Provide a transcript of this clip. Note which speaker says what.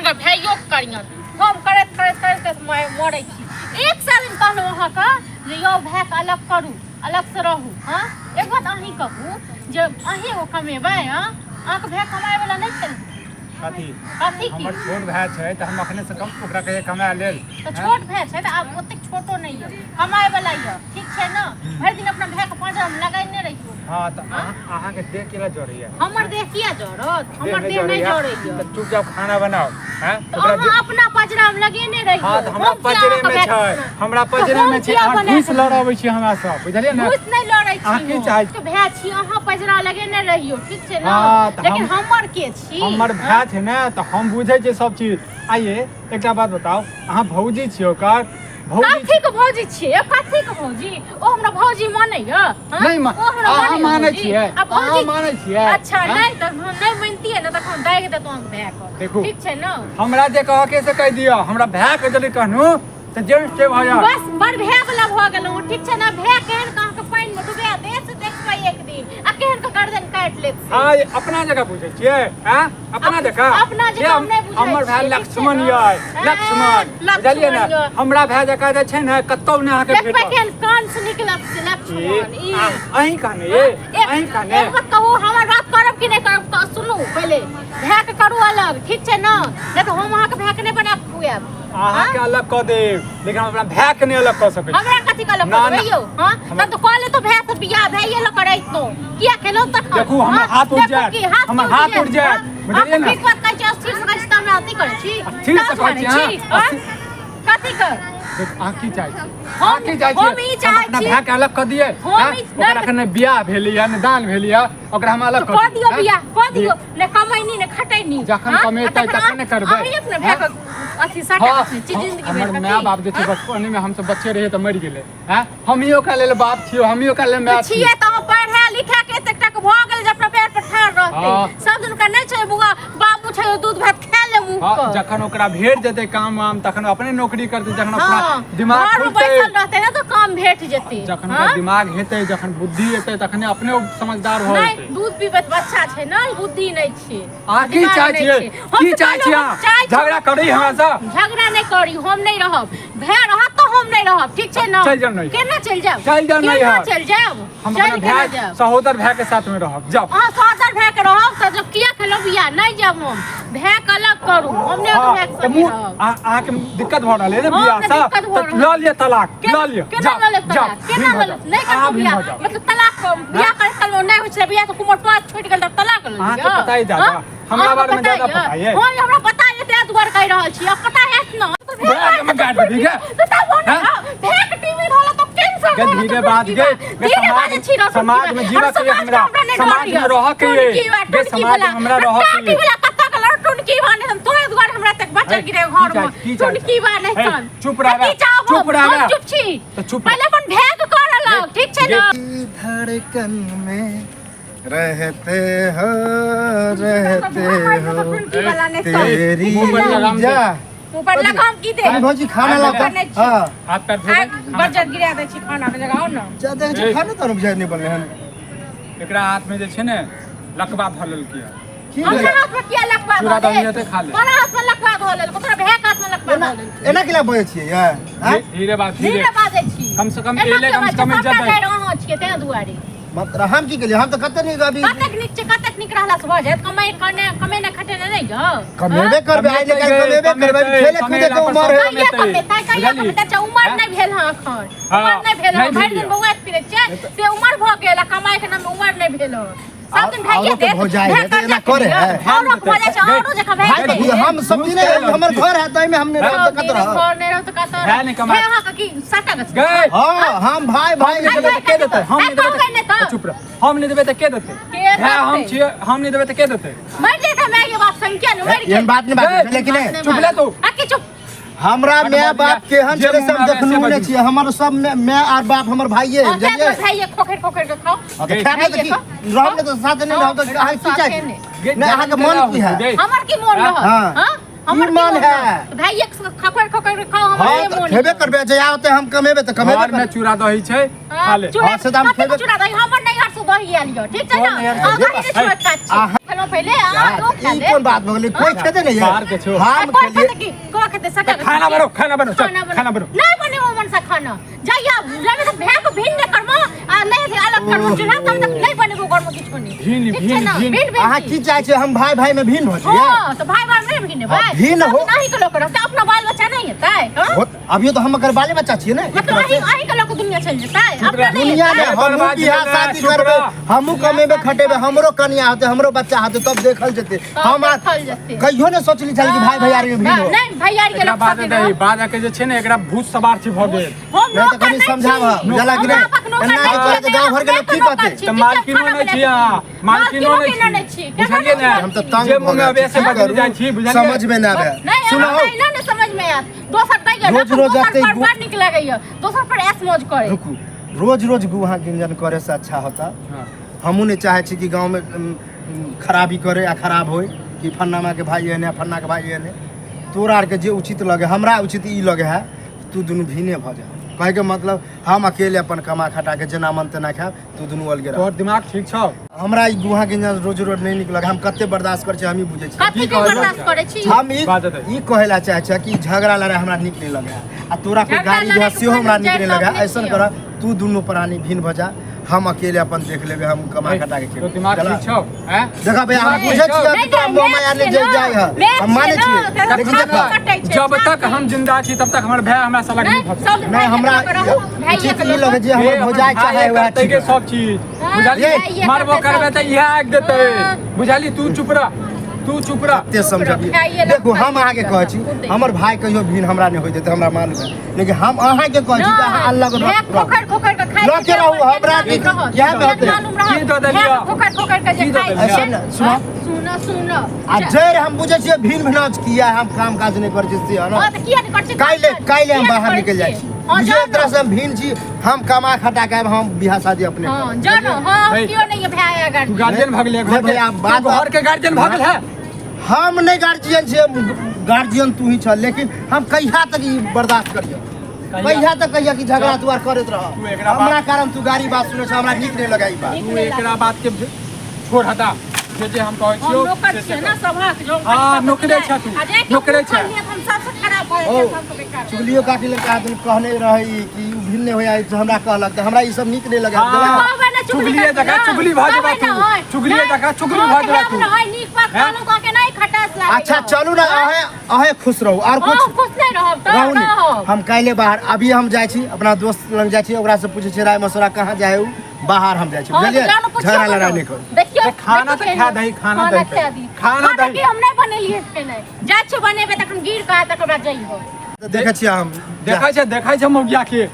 Speaker 1: हुनकर भाइयो के करियन। हम करैत करैत करैत करैत मरै छी। एक साल दिन कहलहुँ अहाँके जे यौ भायके अलग करू, अलगसँ रहू। हँ, एक बात अहीं कहू जे अहीं एगो कमेबै? हँ, अहाँके भाय कमाइवला नहि छै?
Speaker 2: कथी?
Speaker 1: कथी की?
Speaker 2: हमर छोट भाय छै तऽ हम अखने से कम ओकरा कहियै कमा लेल?
Speaker 1: तऽ छोट भाय छै तऽ आब ओतेक छोटो नहि यऽ, कमाइवला यऽ, ठीक छै ने? भरि दिन अपना भायके पाँजरामे लगेने रहियौ।
Speaker 2: हँ, तऽ अहाँके देह केला जरैया?
Speaker 1: हमर देह किया जरत? हमर देह नहि जरैया।
Speaker 2: तऽ चुपचाप खाना बनाउ। हैं?
Speaker 1: तऽ अहाँ अपना पजरामे लगेने रहियौ।
Speaker 2: हँ, तऽ हमरा
Speaker 1: हम किया
Speaker 2: पजरे मे
Speaker 1: अहाँके
Speaker 2: छै, हमरा
Speaker 1: तऽ
Speaker 2: पजरे
Speaker 1: हम
Speaker 2: मे छै।
Speaker 1: किया
Speaker 2: अहाँ
Speaker 1: बना
Speaker 2: घुसि
Speaker 1: कऽ
Speaker 2: लड़बै छी हमरा सब, बुझलियै ने?
Speaker 1: घुसि नहि लड़ै छी
Speaker 2: अहाँ की
Speaker 1: हम।
Speaker 2: चाहै छी?
Speaker 1: तऽ भाय छी, अहाँ पजरा लगेने रहियौ, ठीक छै ने?
Speaker 2: हँ, तऽ
Speaker 1: लेकिन हमर के छी?
Speaker 2: हमर भाय छै ने, तऽ हम बुझै छियै सब चीज। आइये एकटा बात बताउ, अहाँ भौजी छियै ओकर? भौजी?
Speaker 1: कथी के भौजी छियै? कथी के भौजी? ओ हमरा भौजी मानैया? हाँ?
Speaker 2: नहि
Speaker 1: ओ हमरा
Speaker 2: अहाँ
Speaker 1: मानैया
Speaker 2: मानै
Speaker 1: भौजी?
Speaker 2: छियै?
Speaker 1: आ भौजी
Speaker 2: अहाँ मानै छियै?
Speaker 1: अच्छा
Speaker 2: हाँ?
Speaker 1: नहि तऽ हम नहि मानितियै ने तखन दागि देतहुँ अहाँके भाय के।
Speaker 2: देखू।
Speaker 1: ठीक छै ने?
Speaker 2: हमरा जे कहऽ के से कहि दिअ, हमरा भाय के यदि कहनु तऽ जेंट्स से भऽ जायत।
Speaker 1: बस बड़ भाय वाला भऽ गेलहुँ, ठीक छै ने? भाय केहन के अहाँके पानि मे डुबा देत से देखबै एक दिन, आ केहन के गर्दन काटि लेत से।
Speaker 2: हाँ, ये अपना जगह बुझै छियै? हाँ, अपना जगह?
Speaker 1: अपना जगह
Speaker 2: ये
Speaker 1: हम नहि बुझै
Speaker 2: हमर भाय
Speaker 1: छियै, ठीक छै
Speaker 2: लक्ष्मण
Speaker 1: ने?
Speaker 2: यऽ, लक्ष्मण, बुझलियै ने?
Speaker 1: लक्ष्मण यऽ।
Speaker 2: हमरा भाय जकाँ जे छै ने कतौ नहि अहाँके
Speaker 1: देखबै
Speaker 2: भेटत।
Speaker 1: केहन कान से निकलत से लक्ष्मण ई।
Speaker 2: अहीं कहने ये, अहीं कहने।
Speaker 1: एक बात कहू, हमर बात करब कि नहि करब? तऽ सुनू, पहिले भाय के करू अलग, ठीक छै ने? नहि तऽ हम अहाँके भाय के नहि बना कऽ खुआएब।
Speaker 2: अहाँके अलग कऽ देब, लेकिन हम अपना भाय के नहि अलग कऽ सकै छी।
Speaker 1: हमरा कथी के अलग
Speaker 2: ना,
Speaker 1: कऽ देबै
Speaker 2: ना।
Speaker 1: यौ? हँ, तब तऽ कहले तऽ भाय से बियाह भाइये लऽ कऽ रहितहुँ, किया खेलहुँ तखन?
Speaker 2: देखू, हमर
Speaker 1: हँ?
Speaker 2: हाथ उठि
Speaker 1: देखू
Speaker 2: जायत।
Speaker 1: की, हाथ
Speaker 2: हमर
Speaker 1: उठि
Speaker 2: हाथ
Speaker 1: जायत,
Speaker 2: उठि जायत,
Speaker 1: हँ?
Speaker 2: बुझलियै
Speaker 1: अहाँ
Speaker 2: ने?
Speaker 1: ठीक बात कहै छी, अस्थिर से कहै छी तऽ हमरा अथी करै छी,
Speaker 2: अस्थिर से
Speaker 1: तास
Speaker 2: कहै छी,
Speaker 1: मारै छी,
Speaker 2: हँ?
Speaker 1: हँ? कथी कर?
Speaker 2: देख, अहाँ की चाहै छी? अहाँ की चाहै छी?
Speaker 1: हम ई चाहै
Speaker 2: अपना
Speaker 1: छी-
Speaker 2: भाय के अलग कऽ दियै?
Speaker 1: हम
Speaker 2: हँ?
Speaker 1: ई-
Speaker 2: ओकरा एखन नहि बियाह भेलैया, नहि दान भेलैया, ओकरा हम अलग
Speaker 1: कऽ दियौ
Speaker 2: हँ?
Speaker 1: बियाह, कऽ दियौ। ने कमैनी ने खटैनी।
Speaker 2: जखन
Speaker 1: हँ?
Speaker 2: कमेतै
Speaker 1: आ तखन
Speaker 2: तखन ने करबै।
Speaker 1: अहीं अपने भाय के अथी सटा
Speaker 2: हँ,
Speaker 1: छी जिंदगी
Speaker 2: हमर
Speaker 1: भरि
Speaker 2: माय
Speaker 1: कथी?
Speaker 2: बाप जे छै बचपने में हमसब बच्चे रहियै तऽ मरि गेलै। हैं, हमही ओकरा लेल बाप छियै, हमही ओकरा लेल माय
Speaker 1: तऽ
Speaker 2: छियै।
Speaker 1: छियै तऽ अहाँ पढ़ा लिखा के एतेक तक भऽ गेल जे अपना पैर पर ठाढ़ रहतै। सब दिन के नहि छै बौआ बाबू छै, दूध भात खा ले मुँह
Speaker 2: हँ
Speaker 1: के।
Speaker 2: जखन ओकरा भेट जेतै काम वाम तखन अपने नौकरी करतै, जखन ओकरा दिमाग
Speaker 1: घरमे
Speaker 2: खुलतै,
Speaker 1: बैसल रहतै ने तऽ काम भेट जेतै।
Speaker 2: जखन ओकरा
Speaker 1: हँ?
Speaker 2: दिमाग हेतै, जखन बुद्धि हेतै, तखने अपने ओ समझदार भऽ
Speaker 1: नहि
Speaker 2: जेतै।
Speaker 1: दूध पीबैत बच्चा छै ने, बुद्धि नहि छै।
Speaker 2: अहाँ की
Speaker 1: दिमाग
Speaker 2: चाहै
Speaker 1: नहि
Speaker 2: छियै?
Speaker 1: छै। हम
Speaker 2: की
Speaker 1: तऽ
Speaker 2: चाहै
Speaker 1: कहलहुँ,
Speaker 2: छियै
Speaker 1: हम
Speaker 2: अहाँ?
Speaker 1: चाहै छी-
Speaker 2: झगड़ा करी हमरा सँ?
Speaker 1: झगड़ा नहि करी, हम नहि रहब। भाय रहत तऽ हम नहि रहब, ठीक छै ने?
Speaker 2: चलि जाउ नैहर।
Speaker 1: केना चलि जायब?
Speaker 2: चलि जाउ
Speaker 1: केना
Speaker 2: नैहर।
Speaker 1: चलि जायब?
Speaker 2: हम
Speaker 1: चलि
Speaker 2: अपना
Speaker 1: केना
Speaker 2: भाय
Speaker 1: जायब?
Speaker 2: सहोदर भाय के साथ में रहब, जाउ।
Speaker 1: अहाँ सहोदर भाय के रहब तऽ जब किया खेलहुँ बियाह? नहि जायब हम। भाय के अलग करू, हम नहि
Speaker 2: हाँ,
Speaker 1: भाय के
Speaker 2: तऽ
Speaker 1: संगे
Speaker 2: मुँह
Speaker 1: रहब।
Speaker 2: अहाँके दिक्कत भऽ रहल है ने
Speaker 1: हाँ,
Speaker 2: बियाह
Speaker 1: हमरा
Speaker 2: सँ?
Speaker 1: दिक्कत भऽ
Speaker 2: तऽ
Speaker 1: रहल।
Speaker 2: लऽ लिअ तलाक,
Speaker 1: केना
Speaker 2: लऽ लिअ।
Speaker 1: केना
Speaker 2: जाउ,
Speaker 1: लऽ लेब
Speaker 2: जाउ,
Speaker 1: तलाक? केना
Speaker 2: भिन्न भऽ
Speaker 1: लऽ
Speaker 2: जाउ।
Speaker 1: लेब? नहि
Speaker 2: अहाँ
Speaker 1: करब
Speaker 2: भिन्न
Speaker 1: बियाह।
Speaker 2: भऽ जाउ।
Speaker 1: मतलब तलाक बियाह करैत काल नहि होइ छलै बियाह तऽ कुमर पाँच छुटि गेल तऽ तलाक लऽ
Speaker 2: अहाँके
Speaker 1: लिअ।
Speaker 2: पता अइ दादा?
Speaker 1: हाँ?
Speaker 2: हमरा
Speaker 1: अहाँके
Speaker 2: बारेमे
Speaker 1: पता
Speaker 2: ज्यादा
Speaker 1: अइ?
Speaker 2: पता अइ?
Speaker 1: हाँ, हमरा पता अइ, ताहि दुआरे कहि रहल छी। आब पता हैत ने?
Speaker 2: भए के काट देबही गे?
Speaker 1: तऽ तब हो ने,
Speaker 2: हाँ?
Speaker 1: हाँ, भए के टीवी रहल तऽ कैंसर
Speaker 2: गे
Speaker 1: रहल
Speaker 2: धीरे
Speaker 1: तऽ
Speaker 2: बाज
Speaker 1: टुनकी
Speaker 2: गे।
Speaker 1: बा।
Speaker 2: गे
Speaker 1: धीरे
Speaker 2: समाज
Speaker 1: बाजै छी ना,
Speaker 2: समाज
Speaker 1: टुनकी
Speaker 2: में
Speaker 1: बा।
Speaker 2: जीवऽ
Speaker 1: और
Speaker 2: के
Speaker 1: समाज
Speaker 2: हमरा,
Speaker 1: के नहि
Speaker 2: समाज
Speaker 1: डर
Speaker 2: में रहऽ के
Speaker 1: यऽ।
Speaker 2: ये।
Speaker 1: टुनकी बा,
Speaker 2: गे
Speaker 1: टुनकी
Speaker 2: समाज
Speaker 1: बला।
Speaker 2: में हमरा रहऽ के
Speaker 1: टाटी
Speaker 2: ये।
Speaker 1: बला कतऽ गेल? टुनकी बा नहि, तोरे दुआरे हमरा तक बचल
Speaker 2: हे,
Speaker 1: गिरे
Speaker 2: की
Speaker 1: घर में।
Speaker 2: चाहै- की चाहै
Speaker 1: टुनकी बा नहि
Speaker 2: हे,
Speaker 1: सन।
Speaker 2: चुप रहबै,
Speaker 1: तऽ की चाहब
Speaker 2: चुप
Speaker 1: हम?
Speaker 2: रहबै।
Speaker 1: हम चुप छी।
Speaker 2: तऽ चुप
Speaker 1: पहिले अपन भाय के करऽ लग, ठीक छै
Speaker 2: गे-
Speaker 1: ने?
Speaker 3: धड़कन में रहते हो, रहते हो
Speaker 1: टुनकी वाला नहि सन।
Speaker 3: तेरी
Speaker 2: मुँह पर लगाम दे।
Speaker 3: जा।
Speaker 1: मुँह पर लगाम की दे?
Speaker 3: अरे भौजी खाना
Speaker 2: आइ
Speaker 3: लाओ
Speaker 1: नहि
Speaker 3: तऽ।
Speaker 1: छी।
Speaker 3: हाँ।
Speaker 2: हाथ पैर धो
Speaker 1: आइ बज्जर गिरा दै छी खाना के जगह, आउ ने।
Speaker 3: जा देखै छी खाना तऽ बुझाइ नहि बनलै हन।
Speaker 2: एकरा हाथ में जे छै ने लकवा धऽ लेलकै हन।
Speaker 3: की
Speaker 1: हमरा
Speaker 3: भेलै?
Speaker 1: हाथ में किया लकवा
Speaker 2: चूड़ा
Speaker 1: धऽ
Speaker 2: दही
Speaker 1: देत?
Speaker 2: हेतै, खा ले।
Speaker 1: तोरा हाथ में लकवा धऽ लेलको, तोरा भाय के हाथ में लकवा
Speaker 3: एना
Speaker 1: धऽ लेलको।
Speaker 3: एना केना बजै छियै यै? आँय?
Speaker 2: धीरे बात, धीरे।
Speaker 1: धीरे बाजै छी।
Speaker 2: कम से कम
Speaker 1: एना
Speaker 2: एले,
Speaker 1: किया
Speaker 2: कम से
Speaker 1: बाजै
Speaker 2: कम
Speaker 1: छी?
Speaker 2: इज्जत
Speaker 1: सबटा
Speaker 2: है।
Speaker 1: गैर अहाँ छियै ताहि दुआरे।
Speaker 3: मतलब हम की केलियै? हम तऽ कते नीक अभी
Speaker 1: कतेक नीक छै, कतेक नीक रहला से भऽ जायत? कमाइ कने कमेने खटेने नहि यौ?
Speaker 3: कमेबे करबै, आइ ने काल्हि कमेबे करबै, खेले कूदे के उमर है।
Speaker 1: कहिया कमेतै, कहिया
Speaker 2: बुझलियै?
Speaker 1: कमेतै? अच्छा, उमर
Speaker 2: हैं?
Speaker 1: नहि भेल हँ एखन,
Speaker 2: हाँ,
Speaker 1: उमर नहि भेल हँ।
Speaker 2: नहि
Speaker 1: भरि
Speaker 2: भेल
Speaker 1: दिन
Speaker 2: यऽ।
Speaker 1: बौआइत फिरै छियै से उमर भऽ गेल आ कमाइ के नाम उमर नहि भेल हँ। सब दिन भाइये
Speaker 3: औरो के
Speaker 1: देत,
Speaker 3: भौजाइ
Speaker 1: भाय
Speaker 3: है, तऽ एना
Speaker 1: कर्जा
Speaker 3: करे
Speaker 1: केलियै।
Speaker 3: है।
Speaker 1: औरो के भऽ जाइ छै, औरो जकाँ भाय
Speaker 3: भाय
Speaker 1: देत।
Speaker 3: कथी, हम सब दिन हमर घर है ताहिमे हम नहि रहब तऽ कतऽ रहब?
Speaker 1: घर नहि रहब तऽ कतऽ
Speaker 2: भाय नहि कमाय।
Speaker 1: भाय अहाँके की सटा के छै?
Speaker 2: गै
Speaker 3: हाँ, हम भाय भाय
Speaker 2: हम नहि देबै तऽ के देतै? हम नहि देबै
Speaker 1: कहबै नहि
Speaker 2: तऽ
Speaker 1: तऽ।
Speaker 2: चुप रह। हम नहि देबै तऽ के देतै?
Speaker 1: के
Speaker 2: भाय हम
Speaker 1: देतै?
Speaker 2: छियै, हम नहि देबै तऽ के देतै?
Speaker 1: मरि जेतै माय बाप संग, किया नहि मरि
Speaker 3: एहन
Speaker 1: गेल?
Speaker 3: बात नहि बाजू, बुझलियै कि
Speaker 1: बात
Speaker 3: नहि?
Speaker 1: नहि
Speaker 2: चुप ले
Speaker 1: बाजू।
Speaker 2: तू।
Speaker 1: आ की चुप?
Speaker 3: हमरा
Speaker 2: बड
Speaker 3: माय
Speaker 2: बढ़िया।
Speaker 3: बाप केहन
Speaker 2: जे
Speaker 3: छलै से
Speaker 2: मुँह
Speaker 3: हम
Speaker 2: आबै से
Speaker 3: देखलहुँ नहि
Speaker 2: बाजू।
Speaker 3: छियै। हमर सब माय आर बाप हमर भाइये है,
Speaker 1: हाँ,
Speaker 3: बुझलियै?
Speaker 1: भाइये खोखरि खोखरि के खाउ।
Speaker 3: हाँ, तऽ खायब नहि तऽ की रहब? नहि तऽ साथे नहि रहब तऽ अहाँ की
Speaker 1: साथे
Speaker 3: चाही?
Speaker 1: नहि।
Speaker 2: गे,
Speaker 3: नहि, अहाँके
Speaker 2: जखन
Speaker 3: मन
Speaker 2: केना
Speaker 3: की है?
Speaker 2: गे?
Speaker 1: हमर की मोन रहत?
Speaker 3: हाँ।
Speaker 1: हाँ? हमर
Speaker 3: की
Speaker 1: की
Speaker 3: मन
Speaker 1: मोन
Speaker 3: है?
Speaker 1: रहत? भाइये के खोखरि खोखरि के खाउ, हमर
Speaker 3: हाँ
Speaker 1: से
Speaker 3: तऽ
Speaker 1: मोन
Speaker 3: खेबे
Speaker 1: यऽ।
Speaker 3: करबै, जहिया होतै हम कमेबै तऽ कमेबे
Speaker 2: घर में
Speaker 3: करबै।
Speaker 2: चूड़ा दही छै,
Speaker 1: हाँ,
Speaker 2: खा ले।
Speaker 1: चूड़ा
Speaker 3: हाँ, से तऽ हम
Speaker 1: कतेक
Speaker 3: खेबे-
Speaker 1: चूड़ा दही हमर नैहर से बही आयल यौ, ठीक छै ने?
Speaker 2: तोहर नैहर
Speaker 1: अहाँ
Speaker 3: छै।
Speaker 1: गाड़ी नहि छोड़त काज छै।
Speaker 3: अहाँ-
Speaker 1: खेलहुँ पहिले, अहाँ दो खा
Speaker 3: ई
Speaker 1: लेब।
Speaker 3: कोन बात भऽ गेलै? कोई खेतै नहि
Speaker 2: बाहर के छौ।
Speaker 3: हम
Speaker 1: आ, कोन
Speaker 3: खेलियै।
Speaker 1: खेतै की? कोन खेतै? सटा के
Speaker 2: खाना बनाओ, खाना बनाओ, चल,
Speaker 1: खाना बनाओ।
Speaker 2: खाना बनाओ।
Speaker 1: नहि बनेबो मनसा खाना। जाइया, जाबे तक भाय के भिन्न नहि करबो आ नहि अथी अलग करबो चूल्हा, तब तक नहि बनेबो घरमे किछो नहि।
Speaker 2: भिन्न,
Speaker 1: ठीक छै
Speaker 2: भिन्न,
Speaker 1: ने?
Speaker 2: भिन्न।
Speaker 1: भिन्न, भिन्न
Speaker 3: अहाँ
Speaker 1: छी।
Speaker 3: की चाहै छियै, हम भाय भाय में भिन्न भऽ जइयै?
Speaker 1: हाँ, तऽ भाय भाय नहि भिन्न
Speaker 3: हाँ,
Speaker 1: हेबै।
Speaker 3: भिन्न
Speaker 1: सब
Speaker 3: हो-
Speaker 1: अहीं के लोक रहतै, अपना बाल बच्चा नहि हेतै, हाँ?
Speaker 3: होत, अभियो तऽ हम एकर बाले बच्चा छियै ने एक
Speaker 1: मतलब
Speaker 3: तरह
Speaker 1: अहीं
Speaker 3: से।
Speaker 1: अहीं के लोक दुनिया चलि जेतै, अपना नहि
Speaker 3: दुनिया में
Speaker 1: हेतै?
Speaker 3: हमहूँ
Speaker 2: बर्बाद
Speaker 3: बियाह
Speaker 2: भेलै,
Speaker 3: शादी
Speaker 2: चुप
Speaker 3: करबै,
Speaker 2: रह।
Speaker 3: हमहूँ कमेबै खटेबै, हमरो कनिया होतै, हमरो बच्चा होतै, तब देखल जेतै।
Speaker 1: तब
Speaker 3: हम आ-
Speaker 1: देखल जेतै।
Speaker 3: कहियो ने सोचली छल कि भाय भैयारी में भिन्न हो।
Speaker 1: नहि, भैयारी के
Speaker 2: एकरा
Speaker 1: लोक
Speaker 2: बाद
Speaker 1: साथे
Speaker 2: दही
Speaker 1: रहब।
Speaker 2: बाद के जे छै ने एकरा भूत सवार छी भऽ गेल।
Speaker 1: हम
Speaker 3: नहि तऽ
Speaker 1: नौकर
Speaker 3: कनि
Speaker 1: नहि
Speaker 3: समझाबह,
Speaker 1: छी।
Speaker 3: बुझलक कि
Speaker 1: हम
Speaker 3: नहि?
Speaker 1: आपक नौकर
Speaker 3: एना
Speaker 1: नहि
Speaker 3: जे
Speaker 1: छी,
Speaker 3: करत गाँव घरके लोक की
Speaker 1: अपने
Speaker 3: कहतै?
Speaker 1: नौकर छी,
Speaker 2: तऽ
Speaker 1: ठीक छै,
Speaker 2: मालकिनो
Speaker 1: खाना
Speaker 2: नहि छी
Speaker 1: बना
Speaker 2: अहाँ,
Speaker 1: के
Speaker 2: मालकिनो
Speaker 1: मालकिनो
Speaker 2: नहि
Speaker 1: के नहि
Speaker 2: छी।
Speaker 1: छी। केना
Speaker 2: बुझलियै ने?
Speaker 3: हम तऽ तंग
Speaker 2: जे
Speaker 3: भऽ
Speaker 2: मुँह में
Speaker 3: गेल
Speaker 2: आबे
Speaker 3: छी,
Speaker 2: से
Speaker 3: की
Speaker 2: बजल
Speaker 3: करू?
Speaker 2: जाइ छी, बुझलियै?
Speaker 3: समझ में नहि आबै।
Speaker 1: नहि,
Speaker 3: सुनहो।
Speaker 1: हमरा एना नहि समझ में आयत। दोसर दैया
Speaker 3: रोज
Speaker 1: ने,
Speaker 3: रोज
Speaker 1: दोसर
Speaker 3: एते
Speaker 1: पर
Speaker 3: गु-
Speaker 1: बड़ नीक लगैया, दोसर पर ऐश मौज करे।
Speaker 3: रुकू, रोज रोज गुहा गिंजन करे से अच्छा होता।
Speaker 2: हाँ।
Speaker 3: हमहूँ नहि चाहै छी कि गाँवमे खराबी करे आ खराब होय कि फन्नामा के भाई एहने, फन्ना के भाई एहने। तोरा आरके जे उचित लगे, हमरा उचित ई लगे है, तू दुनू भिने भऽ जा। कहैके मतलब हम अकेले अपन कमा खटा के जेना मन तेना खायब, तू दुनू अलगे रह।
Speaker 2: तोहर दिमाग ठीक छौ?
Speaker 3: हमरा ई गुहा गिंजन रोज रोज नहि नीक लगे। हम कते बर्दाश्त करै छी हमही बुझै छी।
Speaker 1: कथी के
Speaker 2: कहै
Speaker 1: बर्दाश्त
Speaker 2: छी?
Speaker 1: करै छी?
Speaker 3: हम ई
Speaker 2: बात हेतै।
Speaker 3: ई कहै ला चाहै छियै कि झगड़ा लड़ाइ हमरा नीक नहि लगे आ तोरा कोई
Speaker 1: झगड़ा
Speaker 3: गाली
Speaker 1: लड़ाइ
Speaker 3: दिहऽ
Speaker 1: के
Speaker 3: सेहो हमरा
Speaker 1: कोनो
Speaker 3: नीक नहि
Speaker 1: जाति
Speaker 3: लगे।
Speaker 1: अपने
Speaker 3: ऐसन
Speaker 1: छियै।
Speaker 3: कर, तू दुनू प्राणी भिन्न भऽ जा, हम अकेले अपन देख लेबै, हम कमा खटा के
Speaker 2: तो
Speaker 3: खेबै।
Speaker 2: दिमाग
Speaker 3: चला।
Speaker 2: ठीक छौ? हैं?
Speaker 3: देखा भैया, हम
Speaker 2: दिमाग
Speaker 3: बुझै
Speaker 2: ठीक छौ?
Speaker 3: छियै कि तोरा
Speaker 1: नहि,
Speaker 3: मोह माया नहि
Speaker 1: नहि,
Speaker 3: जे जाइ है,
Speaker 1: नहि,
Speaker 3: हम मानै
Speaker 1: नहि,
Speaker 3: छियै,
Speaker 1: नहि,
Speaker 3: लेकिन
Speaker 1: नहि,
Speaker 3: देखा
Speaker 1: कटै छै,
Speaker 2: जब तक
Speaker 1: छाती।
Speaker 2: हम जिंदा छी तब तक हमर भाय हमरा से अलग
Speaker 1: नहि,
Speaker 2: नहीं भऽ सकत।
Speaker 1: सब
Speaker 3: नहि,
Speaker 1: भाइये
Speaker 3: हमरा
Speaker 1: के रहू, भाइये
Speaker 3: उचित
Speaker 1: के
Speaker 3: ई लगे जे हमर
Speaker 2: हे, अपन
Speaker 3: भौजाइ
Speaker 2: भाइये
Speaker 3: चाहे वएह
Speaker 2: करतै
Speaker 3: ठीक
Speaker 2: के
Speaker 3: है।
Speaker 2: सब चीज।
Speaker 1: हाँ,
Speaker 2: बुझलियै?
Speaker 1: भाइये
Speaker 2: मारबो
Speaker 1: करतै
Speaker 2: करबै
Speaker 1: सब।
Speaker 2: तऽ इएह आगि देतै।
Speaker 1: हाँ।
Speaker 2: बुझलियै? तू चुप रह, तू चुप रह।
Speaker 3: कते समझबियै?
Speaker 1: भाइये लग
Speaker 3: देखू, हम अहाँके कहै छी,
Speaker 1: खुदे।
Speaker 3: हमर भाय कहियो भिन्न हमरा नहि होइ देतै, हमरा मालूम है, लेकिन हम अहाँके कहै छी कि अहाँ अलग
Speaker 1: नहि,
Speaker 3: रहू।
Speaker 1: खोखर खोखर के खाइ
Speaker 3: लऽ के रहू, हमरा इएह में होतै।
Speaker 1: मालूम रहत।
Speaker 2: की दऽ देलियै?
Speaker 1: भाय खोखर खोखर के जे
Speaker 2: की दऽ
Speaker 1: खाइ
Speaker 2: देलियै?
Speaker 1: छै।
Speaker 3: सुन, सुन।
Speaker 1: हाँ, सुन, सुन।
Speaker 3: आ जरि हम बुझै छियै भिन्न भिनाज किया हम काम काज नहि करै छियै से है
Speaker 1: हाँ,
Speaker 3: ने?
Speaker 1: तऽ किया नहि करै छियै?
Speaker 3: काल्हि काल्हि हम
Speaker 1: किया नहि
Speaker 3: बाहर
Speaker 1: करै
Speaker 3: निकलि जाइ
Speaker 1: छियै?
Speaker 3: छी।
Speaker 1: हाँ,
Speaker 3: बुझियौ,
Speaker 1: जाउ
Speaker 3: एक तरह
Speaker 1: ने।
Speaker 3: से हम भिन्न छी, हम कमा खटा के आयब, हम बियाह शादी अपने
Speaker 1: हाँ,
Speaker 3: करब।
Speaker 1: जाउ ने, हाँ,
Speaker 2: हे।
Speaker 1: केओ नहि ये भाय अगर।
Speaker 2: तू गार्जियन भऽ गेलै
Speaker 3: नहि
Speaker 2: घर के?
Speaker 3: भैया, बात-
Speaker 2: तू घर के गार्जियन भऽ गेल है?
Speaker 3: हम नहि गार्जियन छियै, गार्जियन तू ही छह, लेकिन हम कहिया तक ई बर्दाश्त करियौ? कहिया तक कहिया कि झगड़ा तू आर करैत रह?
Speaker 2: तू एकरा बात-
Speaker 3: हमरा कारण तू गाड़ी बात सुनै छ, हमरा नीक नहि लगै ई बात।
Speaker 2: तू एकरा बात के छोड़, हटा। जे जे हम कहै
Speaker 1: हम
Speaker 2: छियौ
Speaker 1: नौकर
Speaker 2: से से
Speaker 1: छियै
Speaker 2: कर।
Speaker 1: ने सभक, जो हम
Speaker 2: हाँ,
Speaker 1: सब
Speaker 2: नौकरे
Speaker 1: बुझाइ।
Speaker 2: छह तू,
Speaker 1: आ जे केओ
Speaker 2: नौकरे
Speaker 1: मुँह
Speaker 2: छह।
Speaker 1: खोललियै तऽ हम सबसँ खराब भऽ
Speaker 3: ओ,
Speaker 1: जाइ छियै, सबसँ बेकार।
Speaker 3: चुगलियो काकी लग कहा कहने रहै कि उ भिन्न नहि होय हमरा कहलक तऽ हमरा ई सब नीक नहि लगै।
Speaker 2: हाँ।
Speaker 1: कहबै ने चुगली
Speaker 2: चुगलिये
Speaker 1: करतै
Speaker 2: जकाँ
Speaker 1: ने।
Speaker 2: चुगली भऽ जेबा
Speaker 1: कहबै
Speaker 2: तू।
Speaker 1: ने, ओय।
Speaker 2: चुगलिये
Speaker 1: नहि,
Speaker 2: जकाँ चुगली
Speaker 1: हाँ,
Speaker 2: भऽ जेबा
Speaker 1: तऽ
Speaker 2: तू।
Speaker 1: हम नहि, नीक बात
Speaker 2: हैं?
Speaker 1: कहलहुँ, कहके नहि खटास लागैए।
Speaker 3: अच्छा चलू ने, अहें अहें खुश रहू आर
Speaker 1: हाँ,
Speaker 3: कुछ
Speaker 1: खुश नहि रहब तऽ
Speaker 3: रहू ने।
Speaker 1: रहब।
Speaker 3: हम काल्हि बाहर अभी हम जाइ छी, अपना दोस्त लग जाइ छी, ओकरा से पूछै छी राय मशवरा कहाँ जाइ उ, बाहर हम जाइ छी।
Speaker 1: हाँ,
Speaker 3: बुझलियै?
Speaker 1: तऽ जाउ ने, पुछियौ
Speaker 3: झगड़ा लड़ाइ
Speaker 1: कतौ।
Speaker 3: नहि करू।
Speaker 1: देखियौ,
Speaker 2: ए, खाना
Speaker 1: देखियौ
Speaker 2: तऽ खा
Speaker 1: केहन।
Speaker 2: दही, खाना दही।
Speaker 1: खाना दी।
Speaker 2: खाना दही।
Speaker 1: की हम नहि बनेलियै खेनाइ। जाइ छियौ बनेबै तखन गिर कऽ आयत तकर बाद जइहो।
Speaker 3: तऽ देखै छियै हम।
Speaker 2: देखै छै, देखै छै मौगिया के।